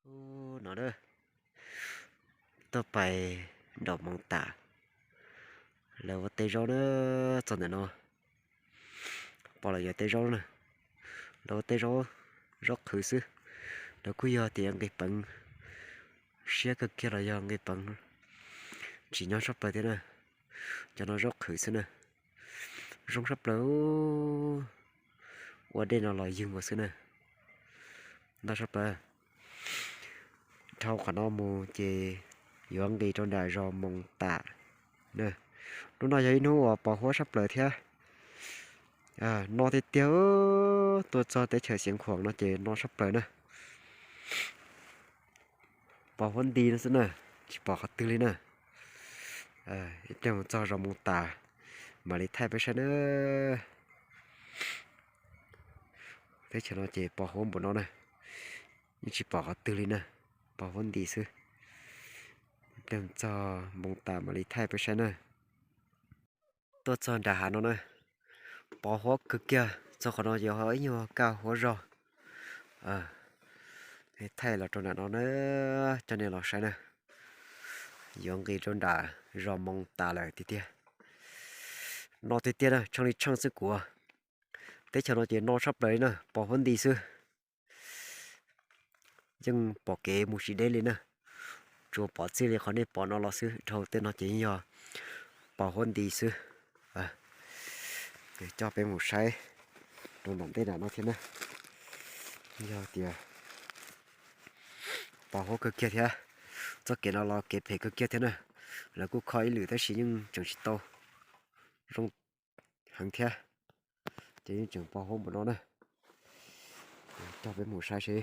Ub, no na, tuaj pais nram Moos Tas, lawv ua teb zaub na, txog ntawm no, pom lawv yuav teb zaub na, lawv ua teb zaub, zaub qhwv xwb, lawv kuj yog tias nqis peev siab kawg kiag los yog nqis peev tsim nyog tshaj plaws thiab na. Cov no zaub qhwv xwb na, zoo tshaj plaws, ua dej no los ywg nkaus xwb na, ntau tshaj plaws. Dhau qhov no mus ces yuav nqis rau nram zos Moos Tas na. Hnub no yog ib hnub uas pos huab tshaj plaws thiab. No tiag tiag, tuaj txog teb chaws Xeev Khuam no ces no tshaj plaws na. Pos huab nti no xwb na, tsis pom qhov twg li na. Ib pliag mus txog zos Moos Tas mam li thaij peb saib na. Teb chaws no ces pos huab npaum no na, yeej tsis pom qhov twg li na, pos huab nti xwb. Ib pliag mus txog Moos Tas mam li thaij peb saib na. Tuaj txog nram hav no na, pos huab kawg kiag, txog qhov no yuav ho ib nyuag kaj huab zog. Thaij los rau nram no na, coj nej los saib na. Yuav nqis rau nram zos Moos Tas lawm tiag tiag. No tiag tiag na, tsheej li tsheej xwb kuv. Teb chaws no ces no tshaj plaws li na, pos huab nti xwb. Yeej pom kev mus tsis deb li na, tsuas pom txij li qhov nej pom no los xwb, dhau tej no ces yeej yog pos huab nti xwb. Coj peb mus saib rau nram ntej nram no thiab na. Yog tias pos huab kawg kiag thiab, txoj kev no los kev phem kawg kiag thiab na. Lawv kuj kho ib lwm tab sis yeej tseem tsis tau zoo heev thiab, ces yeej tseem pos huab npaum no na. Coj peb mus saib seb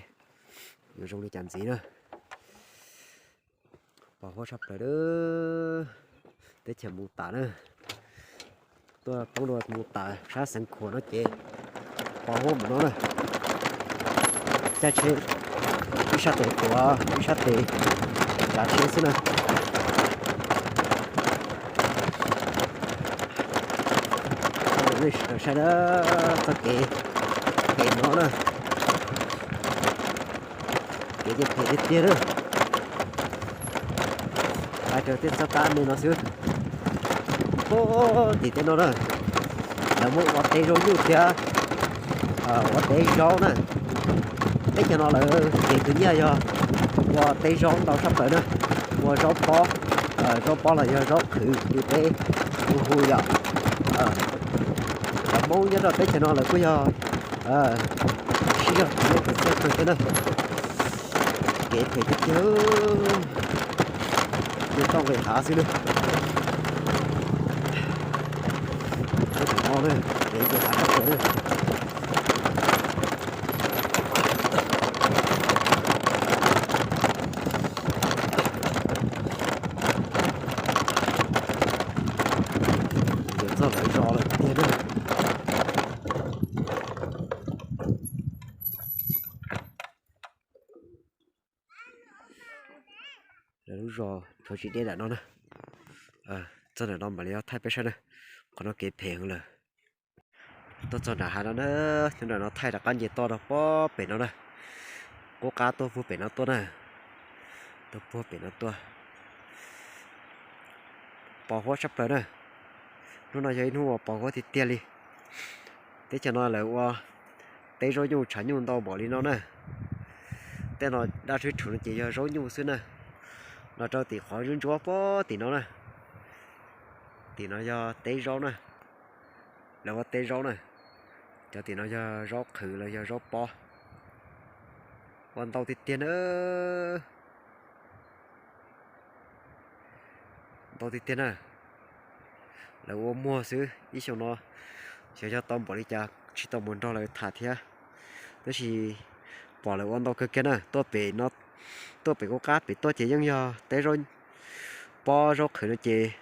yuav zoo li cas ntxiv na. Pos huab tshaj plaws, teb chaws Moos Tas na. Tuaj poob dua Moos Tas sab Xeev Khuam no ces pos huab npaum no na. Caij tsheb ib sab tes tuav ib sab tes tsav tsheb xwb na. Nej sim saib na, txoj kev phem no na, kev ces phem tiag tiag na. Pais rau tej txoj kab me no xwb. Tim tej no na, lawv muab ua teb zaub nyuj thiab ua teb zaub na. Teb chaws no lawv kev khwv nyiaj yog ua teb zaub ntau tshaj plaws na, ua zaub pob, zaub pob los yog zaub qhwv li peb hu hu yom. Cov Hmoob nyob rau teb chaws no lawv kuj yog sib zog khwv nyiaj khwv txiaj kawg thiab na. Kev phem tiag tiag, nqis toj nqis hav xwb na. Tam no na, kev nqis hav tshaj plaws na. Ces txog lawv zos lawm tiag na. Lawv lub zos tshuav tsis deb nram no na. Txog nram no mam li thaij peb saib na. Qhov no kev phem heev lawm. Tuaj txog nram hav no na, nyob nram no thaij rov qab nce toj rau pob pem no na. Qub qab tuaj puag pem no tuaj na. Tuaj puag pem no tuaj. Pos huab tshaj plaws na. Hnub no yog ib hnub uas pos huab tiag tiag li. Teb chaws no lawv ua teb zaub nyuj tshav nyuj ntau npaum li no na. Tej no dab tshwb rhuv no ces yog zaub nyuj xwb na. Los rau tim qhov ntsuab ntsuab pob tim no na. Tim no yog teb zaub na. Lawv ua teb zaub na. Cov tim no yog zaub qhwv los yog zaub pob. Ua ntau tiag tiag na. Ntau tiag tiag na. Lawv ua muag xwb ib xyoo no, xyov yog tau npaum li cas tsis tau mus nrog lawv tham thiab. Tab sis pom lawv ua ntau kawg kiag na, tuaj pem no, tuaj pem qub qab pem tuaj ces yeej yog teb zaub pob zaub qhwv no ces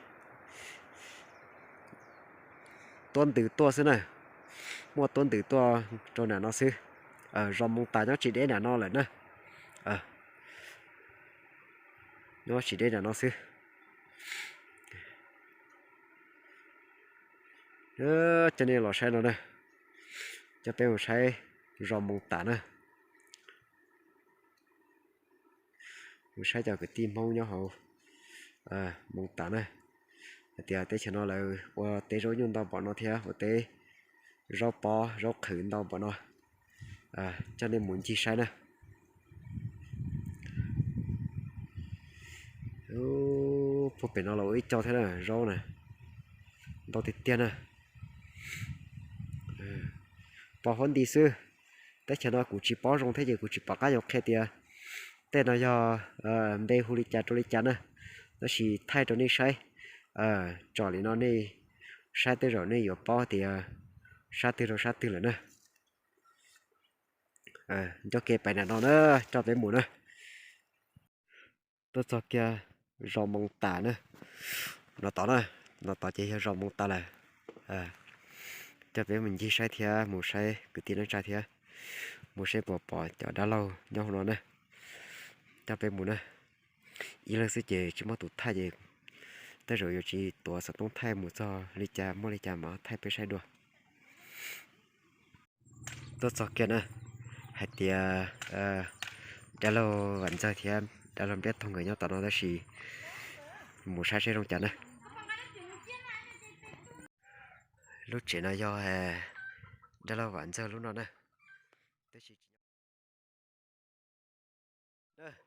tuab ntws tuaj xwb na. Muaj tuab ntws tuaj rau nram no xwb. Zos Moos Tas nyob tsis deb nram no lawm na. Nyob tsis deb nram no xwb. Coj nej los saib no na, coj peb mus saib zos Moos Tas na. Mus saib cov kwv tij Hmoob nyob hauv Moos Tas na, hais tias teb chaws no lawv ua teb zaub nyuj ntau npaum no thiab ua teb zaub pob zaub qhwv ntau npaum no. Coj nej mus ncig saib na. Puag pem no los ua ib co thiab na, zaub na, ntau tiag tiag na. Pom huab nti xwb. Teb chaws no kuv tsis paub zoo thiab ces kuv tsis pom qab yuav qhia tias tej no yog npe hu li cas rau li cas na, tab sis thaij rau nej saib. Tsom li no nej saib tej zaum nej yuav paub tias sab twg rau sab twg lawm na. Ncoj kev pais nram no na, coj peb mus na. Tuaj txog kiag zos Moos Tas na, no tod na, no tod ces yog zos Moos Tas lawm. Coj peb mus ncig saib thiab mus saib kwv tij neej tsa thiab, mus saib puas pom cov dab laug nyob hauv no na. Coj peb mus na. Ib leeg xwb ces tsis muaj tus thaij ces tej zaum yuav tsis tuav xov tooj thaij, mus txog li cas muaj li cas mam thaij peb saib dua. Tuaj txog kiag na, hais tias dab laug Vam Ntxawg thiab dab laug Npliaj Toog nkawd nyob tom no tab sis mus saib seb zoo cas na. Lub tsev no yog dab laug Vam Ntxawg lub no na.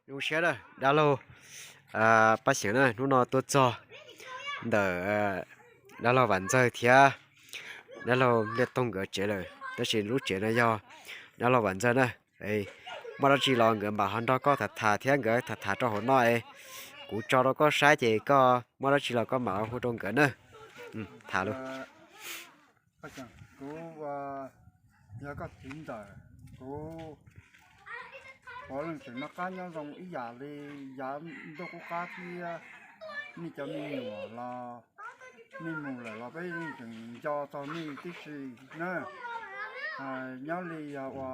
Zoo siab na, dab laug Paj Xyeem na, hnub no tuaj txog ntawm dab laug Vam Ntxawg thiab dab laug Npliaj Toog nkawd tsev lawm, tab sis lub tsev no yog dab laug Vam Ntxawg na. Muaj dab tsi los nkawd mam ho nrog koj tham tham thiab nkawd tham tham rau hauv no es kuv tso rau koj saib ces koj muaj dab tsi los koj mam hu rau nkawd na. Tham lus. Kuv yog koj txiv ntxawm, kuv ua leej twg noj qab nyob zoo ib yam li yav ntuj qub qab thiab. Nej cov me nyuam los nej mus lawm los peb yeej tseem nco txog nej tib si na. Nyob li yog ua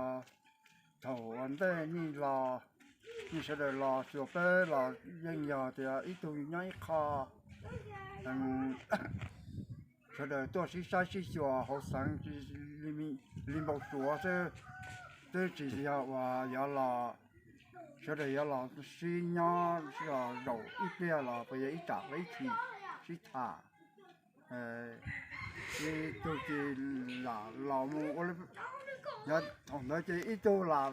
thaum ua ntej nej los, nej sawv daws los xyuas peb los yeej yog tias ib tug nyob ib qho. Sawv daws tuaj sib saib sib xyuas hauv xeev li npau suav xwb, twb tsis yog uas yuav los, sawv daws yuav los sib nyob los zaum ib pliag los puas yog ib tsam ib chim sib tham. Ib tug ces lam los mus ua, yog thaum ntawd ces ib tug lam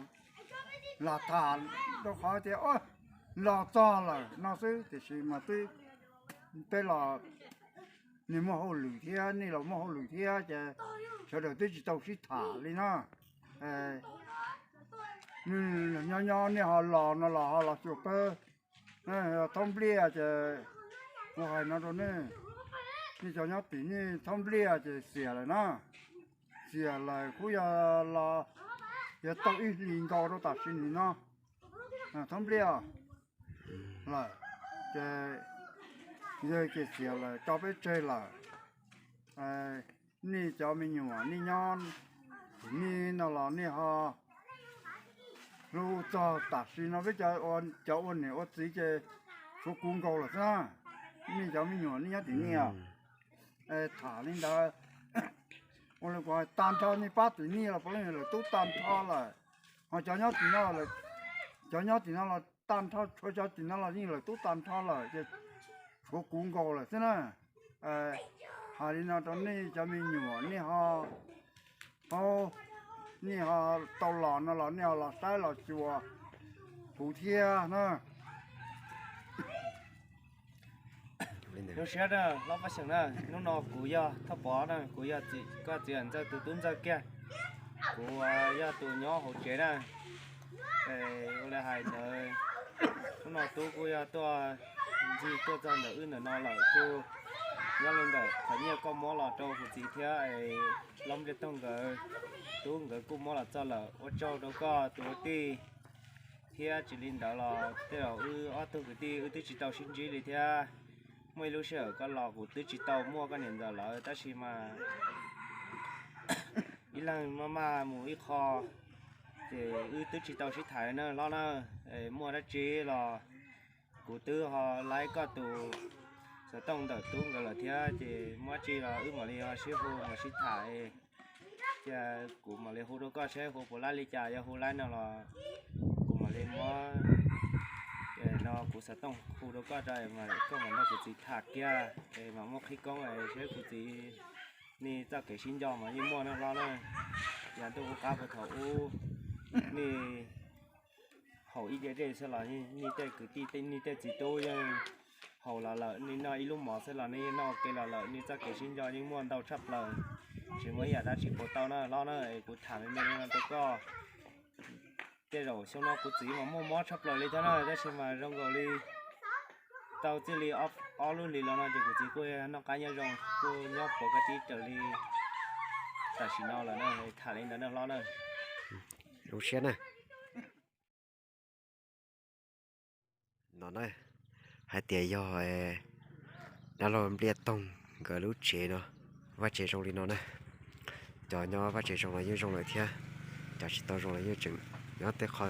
tham rau qhov tias los txog lawm no xwb, tiam sis mas twb peb los nws muaj hauj lwm thiab nej los muaj hauj lwm thiab ces sawv daws twb tsis tau sib tham li na. Nyob nyob nej ho los no los ho los xyuas peb. Thaub Npliaj ces kuv hais no rau nej, nej cov nyob tim nej Thaub Npliaj ces xiam lawm na. Xiam lawm kuj yog los, yog tau ib hlis nkaus rau tam sim nim no. Thaub Npliaj lawm ces yawg ces xiam lawm tso peb tseg lawm. Nej cov me nyuam nej nyob tim nej no los nej ho hlub txog tam sim no peb cov ua niam ua txiv ces tshuav kuv nkaus lawm xwb na. Nej cov me nyuam nej nyob tim nej os. Tham li ntawd, ua li kuv hais tag nrho nej pab tim nej los puav leej lawm tub tag nrho lawm. Ho cov nyob tim no, cov nyob tim no los tag nrho, tshuav cov tim no los yeej lawm tub tag nrho lawm ces tshuav kuv nkaus lawm xwb na. Hais li no rau nej cov me nyuam nej ho, nej ho tau los no los nej ho los saib los xyuas kuv thiab na. Zoo siab na hlob Paj Xyeem na, hnub no kuv yog Thoj Pov na, kuv yog koj txiv Vam Ntxawg tus tub ntxawg kiag. Kuv yog tus nyob hauv tsev na. Ua li hais ntawd, hnub no tub kuj yog tuaj ncig tuaj txog ntawm wb ntawm no lawm, kuj nyob li ntawm qhov nyiaj koj muab los rau kuv txiv thiab hlob Npliaj Toog nkawd, tub nkawd kuj muab los txog lawm. Ua tsaug rau koj tus ua tij, thiab tsis li ntawd los tej zaum wb ob tug kwv tij wb twb tsis tau sib ntsib li thiab. Muaj ib lub sij hawm koj los kuv twb tsis tau muaj koj niam ntxawm lawm, tab sis mas ib leeg maj maj mus ib qho, ces wb twb tsis tau sib tham na hlob na. Muaj dab tsi los kuv twb ho laib koj tus xov tooj ntawm tub nkawd lawm thiab, ces muaj dab tsi los wb mam li ho sib hu mam sib tham. Cia kuv mam li hu rau koj saib hu puas laib li cas, yog hu laib no los kuv mam li muab Kuv xav tooj hu rau koj, koj mam nrog kuv txiv tham kiag es mam muab qhib koob es seb kuv txiv nej txoj kev sib nco mas yeej muaj na hlob na. Yog ntuj qub qab puag thaum ub nej haus ib diav dej xwb los nej tej kwv tij nej tej txiv tub yeej haus los lawm, nej noj ib lub mov xwb los nej yeej noj ua ke los lawm, nej txoj kev sib nco yeej muaj ntau tshaj plaws. Tsis muaj ib yam dab tsi puas tau na hlob na, es kuv tham me me li no rau koj. Tej zaum xyoo no kuv txiv mas muaj mob tshaj plaws li thiab na, tab sis mas zoo nkaus li tau txij li ob lub hlis los no ces kuv txiv kuj noj qab nyob zoo, kuj nyob puas kab tib raws li tam sim no lawm na. Tham li ntawd na hlob na. Zoo siab na. No na, hais tias yog dab laug Npliaj Toog nkawd lub tsev no, vaj tsev zoo li no na. Cov nyob vaj tsev zoo los yeej zoo lawm thiab, cov tsis tau zoo los yeej tseem nyob tej qho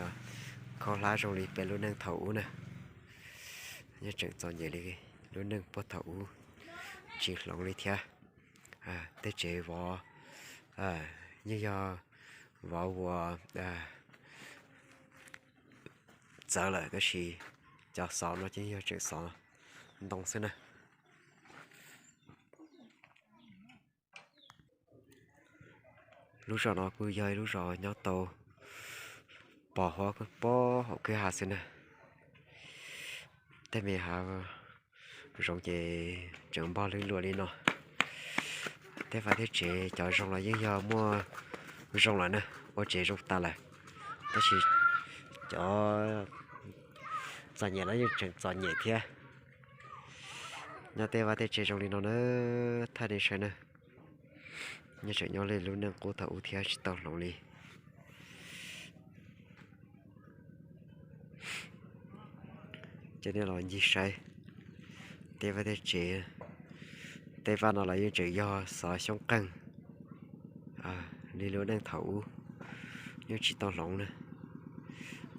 khaub hlab zoo li peb lub neej thaum ub na. Yeej tseem txom nyem li lub neej puag thaum ub, tsis hloov li thiab. Tej tsev vov yeej yog vov ua txawv lawm, tab sis cov xov no ces yog tseem xov ntoo xwb na. Lub zos no kuj yog ib lub zos nyob tau pos huab pob hauv kwj ha xwb na. Tej me hav zoov ces tseem npog lwg luam li no. Tej vaj tej tsev cov zoo los yeej yog muaj zoo lawm na, ua tsev zoo tas lawm, tab sis cov txom nyem los yeej tseem txom nyem thiab. Nyob tej vaj tej tsev zoo li no na, thaij nej saib na. Nyob tseem nyob li lub neej qub thaum ub thiab, tsis tau hloov li. Coj nej los ncig saib tej vaj tej tsev. Tej vaj no los yeej tseem yog xov xyoob qeeg li lub neej thaum ub, yeej tsis tau hloov na.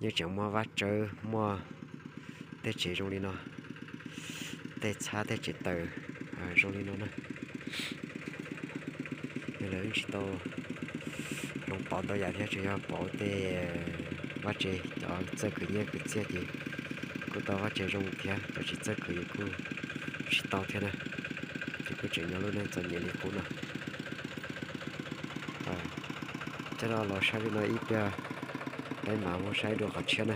Yeej tseem muaj vaj tsawb, muaj tej tsev zoo li no, tej txhab tej tsev taws zoo li no na. Yog lawv yeej tsis tau hloov pauv ntau yam thiab, tsuas yog pauv tej vaj tsev, cov txawj khwv nyiaj khwv txiaj ces kuj tau vaj tsev zoo thiab, cov tsis txawj khwv kuj tsis tau thiab na. Ces kuj tseem nyob lub neej txom nyem li qub no. Coj no los saib li no ib pliag, peb mam mus saib dua qhov tshiab na.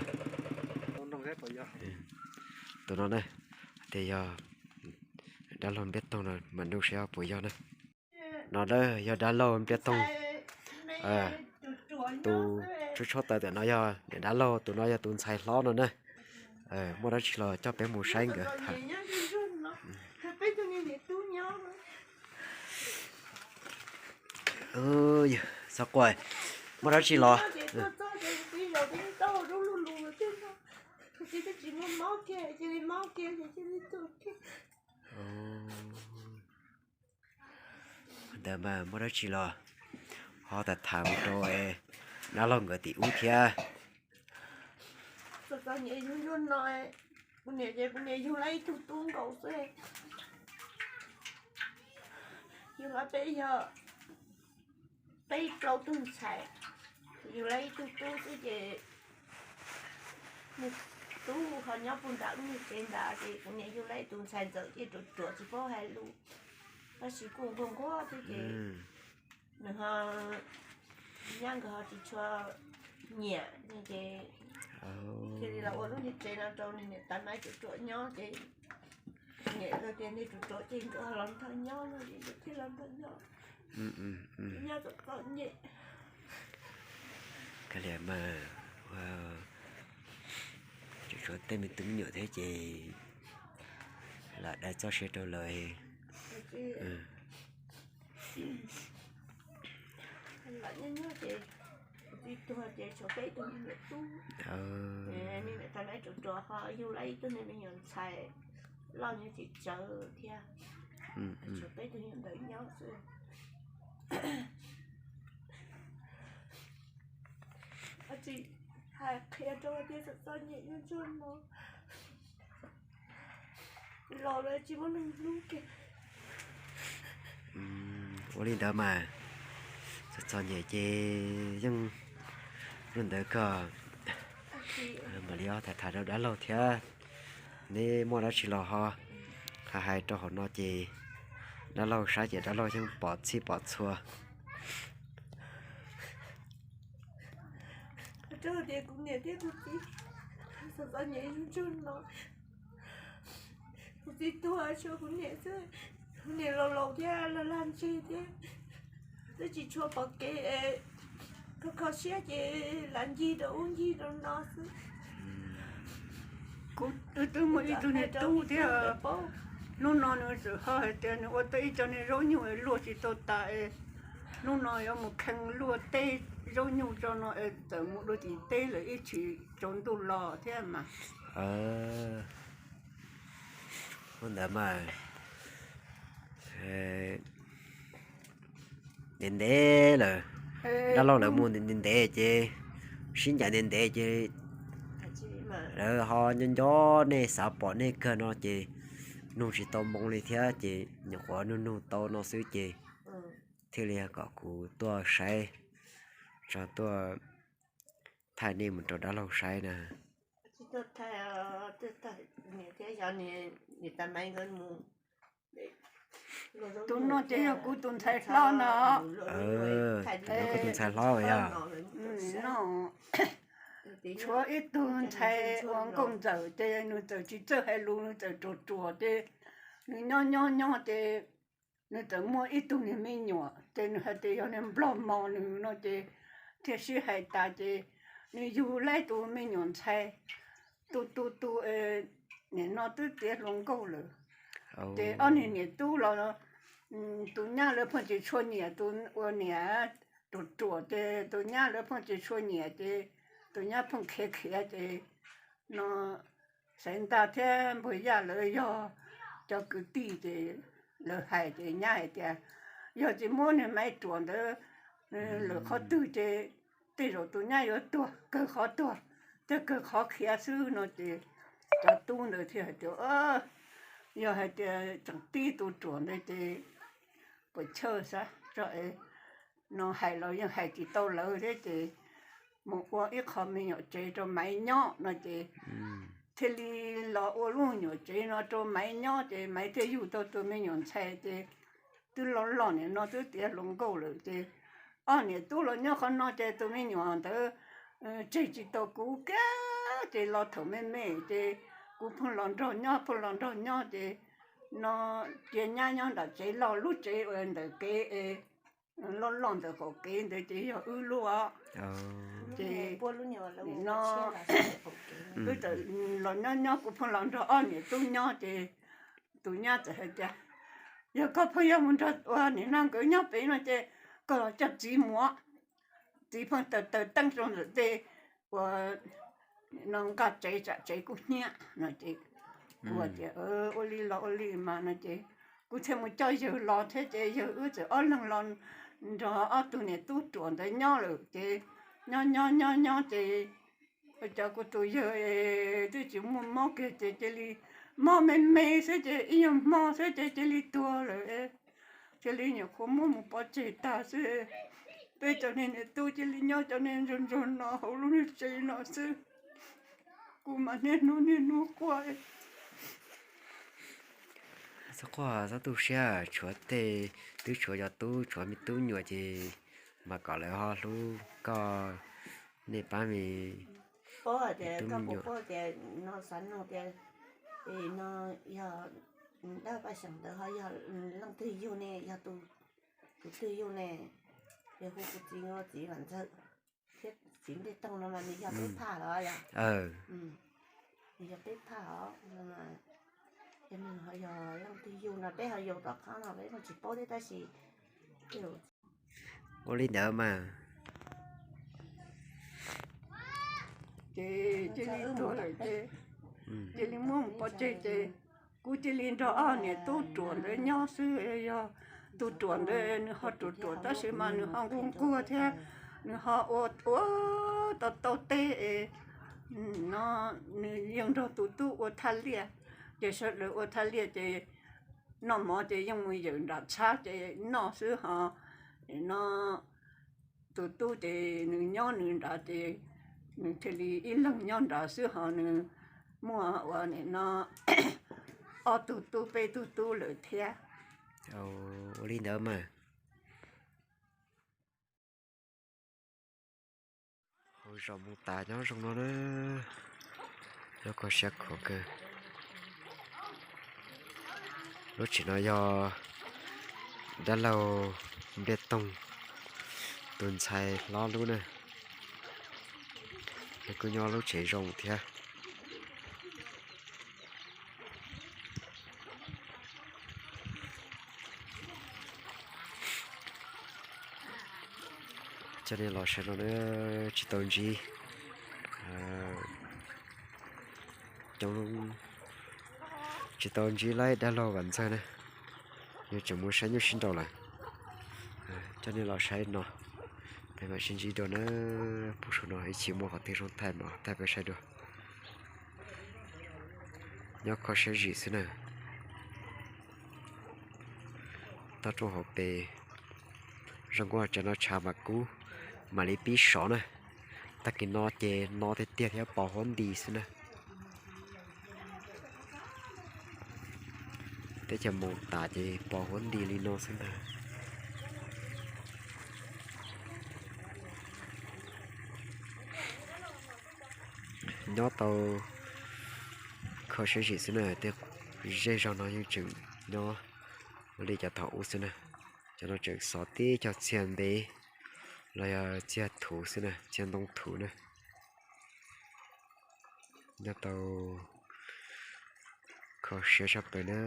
Tus no na, tias yog dab laug Npliaj Toog no, mam nug saib puas yog na. No na yog dab laug Npliaj Toog. Tus tshuab tshuab taws ntawm no yog niam dab laug, tus no yog tus ntxhais hlob no na. Muaj dab tsi los coj peb mus saib nkawd tham. Txhob quaj, muaj dab tsi los. Ntawd mas muaj dab tsi los ho tham tham mus rau dab laug nkawd tim ub thiab. Txom txom nyem yug yug no, kuv niam ces kuv niam yug lawm ib tug tub nkaus xwb. Yug lawm peb yog peb plaub tug ntxhais, yug lawm ib tug tub xwb ces nws tub ho nyob puag nram lub niag tsev nrad ces kuv niam yug lawm ib tug ntxhais ntxawm ces ruam ruam tsis paub hais lus, tab sis kuj nquag nquag thiab ces nws ho nyab nkawd ho tsis tshua nyiam ces cia li los ua lub niag tsev no rau nws niam tais maiv ruam ruam nyob ces niam nkawd tias nws ruam ruam ces nkawd ho los nrog nyob no ces nkawd thiaj los nrog nyob. Nyob txom txom nyem. Kawg li mas, tseem tshuav tej me tub me nyuam thiab ces lam dai txoj sia rau lawv. Lam nyob nyob ces kuv txiv tuag ces tshuav peb tug me nyuam tub. Niam tais maiv ruam ruam ho yug lawm ib tug me nyuam ntxhais loj nyob tsis tsawv thiab. Tshuav peb tug me nyuam ntawd nyob xwb. Tsis hais qhia rau tias txom txom nyem nyob ntsog no, los lawv tsis muaj neeg hlub kiag. Ua li ntawd mas, txom txom nyem ces yeej, hnub ntawd koj mam li ob tham tham rau dab laug thiab. Neb muaj dab tsi los ho hais hais rau hauv no ces dab laug saib ces dab laug yeej pom txhij pom txhua. Rau tias kuv niam thiab kuv txiv, txom txom nyem ib zaug no, kuv txiv tuag tshuav kuv niam xwb. Kuv niam laus laus thiab lag lag ntseg thiab, twb tsis tshua pom kev, kho kho siab ces lam ncig rau ub ncig rau no xwb. Kuv twb muaj ib tug niag tub thiab, hnub no nws txawm ho hais tias nws ua tau ib co niag zaub nyuj luaj tsis tau tas es hnub no yuav mus kheej luaj teb zaub nyuj tso no es txawm mus dua tim teb lawm ib chim tsaus ntuj los thiab mas. Ua ntawd mas ntev ntev lawm, dab laug lawv mus ntev ntev ces sib ncaim ntev ntev ces lawv ho nco nco nej, xav pom nej kawg no ces nug tsis tau moo li thiab ces nyuam qhuav nug nug tau no xwb ces thiaj li kom kuv tuaj saib, tso tuaj thaij nej mus rau dab laug saib na. Tus no ces yog kuv tus ntxhais hlob no. Tus ntxhais hlob yog no, tshuav ib tug ntxhais ua nkauj ntxawm ces nws txawm tsis txawj hais lus, nws txawm ruam ruam ces nws nyob nyob nyob ces nws txawm muaj ib tug niag me nyuam ces nws hais tias yog niag nplog mos nws no ces thiaj sib hais tas ces nws yug laib tus me nyuam ntxhais, tus tus tus nim no twb tiav hluas nkauj lawm. Ces ob niag niam tub los, tus nyab lawv pheej tsis tshua nyiam tus ua niam ruam ruam ces tus nyab lawv pheej tsis tshua nyiam ces tus nyab pheej khiav khiav ces no Xaiv Ntaj thiab Npuag Yaj lawv yog cov kwv tij ces lawv hais ces nyab hais tias yog tsis muab niag Maiv Ruam ntawd lawm qhov twg ces tej zaum tus nyab yuav tuag kawg qhov tuag, thiab kawg qhov khiav xwb no ces cov tub ntawd thiaj hais tias yog hais tias tseem tib tus ruam ntawd ces puas chawj xav tso es no hais los yeej hais tsis tau lawv thiab ces mus ua ib qho me nyuam tsev rau Maiv nyob no ces thiaj li los ua lub nyuam tsev no rau Maiv nyob ces Maiv thiaj yug tau tus me nyuam ntxhais ces twb loj loj nim no twb tiav hluas nkauj lawm ces ob niam tub los nyob qhov no ces tus me nyuam ntawd tseg tsis tau kuv kiag ces los thaum me me ces kuv pheej los nrog nyob pheej los nrog nyob ces no cia nyab nyob nram tsev loj lub tsev uas ntawm kev loj loj ntawm qaum kev ntawd ces yog wb lub os. Ces no wb txawm los nyob nyob kuv pheej los nrog ob niam tub nyob ces tus nyab txawm hais tias yog koj pheej yuav mus nrog ua nim no nkawd nyob pem no ces koj los coj txiv mus. Txiv pheej taws taws teeb rau ntawm tej uas no nqa tsev tsam tsev kuj hnyiab no ces kuv tias ua li los ua li mas no ces kuv thiaj mus coj yawg los thiab ces yawg wb txawm ob leeg los nrog ob tug niam tub ruam ntawd nyob lawm ces nyob nyob nyob nyob ces ua cas kuv tus yawg twb tsis muaj mob kiag ces cia li mob me me xwb ces ib nyuag hmo xwb ces cia li tuag lawm. Cia li nyuam qhuav muab mus pov tseg tag xwb. Peb cov niag niam tub cia li nyob cov niag ntsuag ntsuag no hauv lub niag tsev no xwb. Kuv mas niaj hnub niaj hnub quaj. Txhob quaj txhob tu siab, tshuav tej, twb tshuav cov tub tshuav me tub me nyuam ces mas kom lawv ho hlub koj, nej pab me tub me nyuam. Paub tias no xav nug tias no yog dab paj xeem ntawd ho yog leej twg yug ne, yog tus twg yug ne? Yog hu kuv txiv, txiv Vam Ntxawg thiab txiv Ntej Toog no mas nws yog peb phaj los yog? Nws yog peb phaj os. Yog nws ho yog leej twg yug no peb ho yau tom qab no peb tsis paub thiab tab sis ua li ntawd mas ces cia li tuag lawm ces cia li muab mus pov tseg ces kuv cia li nrog ob niam tub ruam ntawd nyob xwb. Yog tus ruam ntawd nws ho ruam ruam tab sis mas nws ho nquag nquag thiab nws ho ua ua tau tau teb no, nws yeej nrog tus tub ua thaj liaj. Ces sawv daws ua thaj liaj ces noj mov ces yeej mus yawm nram txhab ces noj xwb ho no tus tub ces nws nyob nws nrad ces nws thiaj li ib leeg nyob nrad xwb ho nws Muaj ua nim no ob tug tub peb tug tub lawm thiab. Ua li ntawd mas. Hauv zos Moos Tas nyob zoo no na, nyob kho siab khuav kawg. Lub tsev no yog dab laug Npliaj Toog tus ntxhais hlob lub na, nws kuj nyob lub tsev zoo thiab. Coj nej los saib no na, tsis tau ntsib, coob, tsis tau ntsib laib dab laug Vam Ntxawg na, nws tseem mus saib nyuj sib nraus lawm. Coj nej los saib no, peb mam sib ntsib dua na, puag saum no ib chim muaj qhov twg zoo thaij mam thaij peb saib dua. Nyob kho siab zim xwb na. Toj roob hauv pes zoo nkauj, tsam no tshav mas kub, mam li pib sov na. Tag kis no ces no tiag tiag thiab pos huab nti xwb na. Teb chaws Moos Tas ces pos huab nti li no xwb ntag. Nyob tau kho siab zim xwb na, tej zej zog no yeej tseem nyob ua li cov thaum ub xwb na. Cov no tseem xov tib co txiag ntev los yog txiag thuv xwb na, txiag ntoo thuv na. Nyob tau kho siab tshaj plaws na,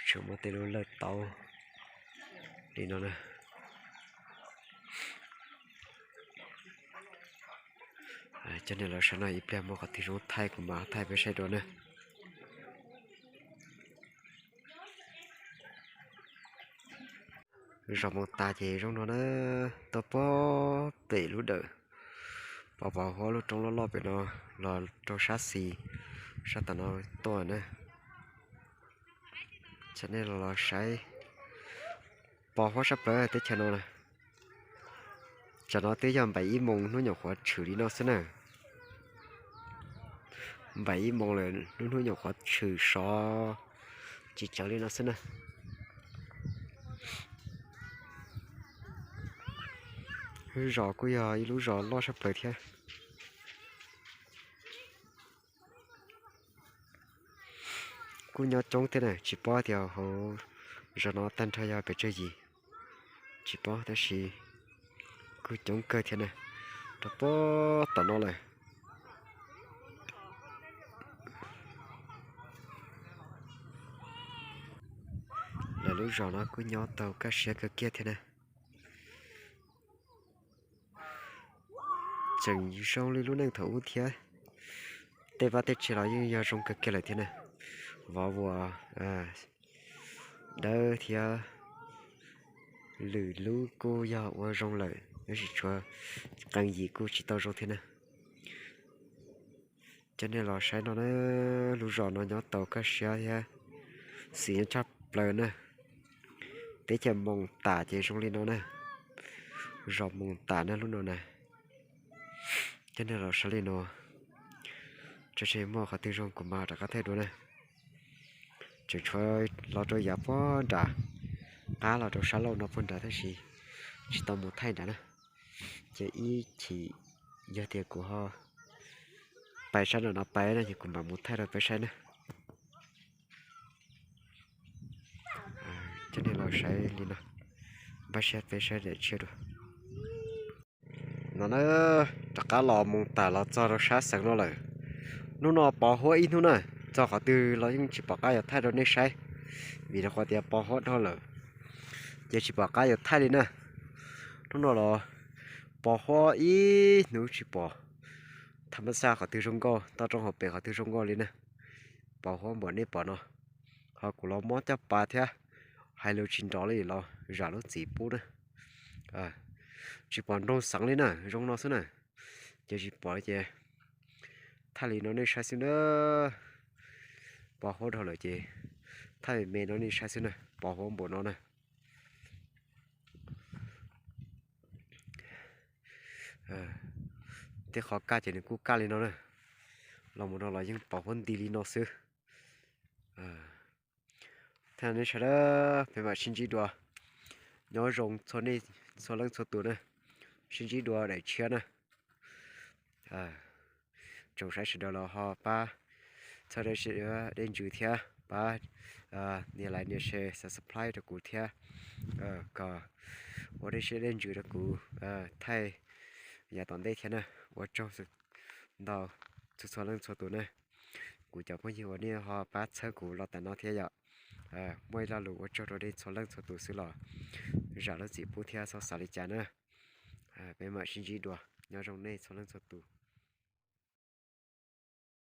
tseem muaj tej lub lawj taub li no na. Coj nej los saib no, ib pliag muaj qhov twg zoo thaij kuv mam thaij peb saib dua na. Zos Moos Tas ces zoo no na, tuaj puag pem lub dawm, pos pos huab lub roob loj loj pem no los rau sab xis, sab tom no tuaj na. Coj nej los saib, pos huab tshaj plaws teb chaws no na. Tsam no twb yog npaim ib moos hnub nyuam qhuav tshwm li no xwb na. Npaim ib moos lawm, lub hnub nyuam qhuav tshwm sov tsis tsawg li no xwb na. Lub zos kuj yog ib lub zos loj tshaj plaws thiab. Kuj nyob coob thiab na, tsis paub tias hauv zos no tag nrho yog pes tsawg yim, tsis paub tab sis kuj coob kawg thiab na, rau puag tom no lawm. Lawv lub zos no kuj nyob tau kaj siab kawg kiag thiab na. Tseem zoo li lub neej thaum ub thiab. Tej vaj tej tsev los yeej yog zoo kawg kiag lawm thiab na. Vov vuas dawb thiab, lwm lub kuj yog ua zoo lawm tab sis tshuav qee yim kuj tsis tau zoo thiab na. Coj nej los saib no na, lub zos no nyob tau kaj siab thiab xis nyob tshaj plaws na. Teb chaws Moos Tas ces zoo li no na, zos Moos Tas na lub no na. Coj nej los saib li no, tso tseg muaj qhov twg zoo kuv mam rov qab thaij dua na. Tseem tshuav los rau yav puag nram qab los rau sab laug no puag nrad tab sis tsis tau mus thaij nrad na. Ces ib chim yog tias kuv ho pais sab nram no pais no ces kuv mam mus thaij rau peb saib na. Coj nej los saib li no, npaj siab peb saib daim tshiab dua. No na, rov qab los Moos Tas los txog rau sab xeev no lawm. Hnub no pos huab ib hnub na, txog qhov twg los yeej tsis pom qab yuav thaij rau nej saib, vim rau qhov tias pos huab dhau lawm ces tsis pom qab yuav thaij li na. Hnub no los pos huab ib hnub tsis pom, tham mab xaj qhov twg zoo nkauj, toj roob hauv pes qhov twg zoo nkauj li na. Pos huab npaum nej pom no, ho kuv los mob caj pas thiab, hais lus tsis nrov li los zam lub txim pub na. Tsis pom nroog xeev li na, zoo no xwb na. Ces tsis pom li ces thaij li no nej saib xwb na. Pos huab dhau lawm ces thaij me me no nej saib xwb na, pos huab npaum no na. Tej qhov kaj ces nws kuj kaj li no na. Los mus no los yeej pom huab nti li no xwb. Thaum nej sawv daws, peb mam sib ntsib dua. Nyob zoo txhua nej txhua leej txhua tus na. Sib ntsib dua daim tshiab na. Tsoom saib sawv daws los ho pab txhawb dej ntsws thiab pab nias like nias share subscribe rau kuv thiab, kom ua dej siab dej ntsws rau kuv thaij yav tom ntej thiab na. Ua tsaug ntau txhua txhua leej txhua tus na. Kuv cov phooj ywg uas nej ho pab txhawb kuv los tas no thiab yom. Muaj ib lo lus ua tsaug rau nej txhua leej txhua tus xwb los zam lub txim pub thiab txhob xav li cas na. Peb mam sib ntsib dua. Nyob zoo nej txhua leej txhua tus.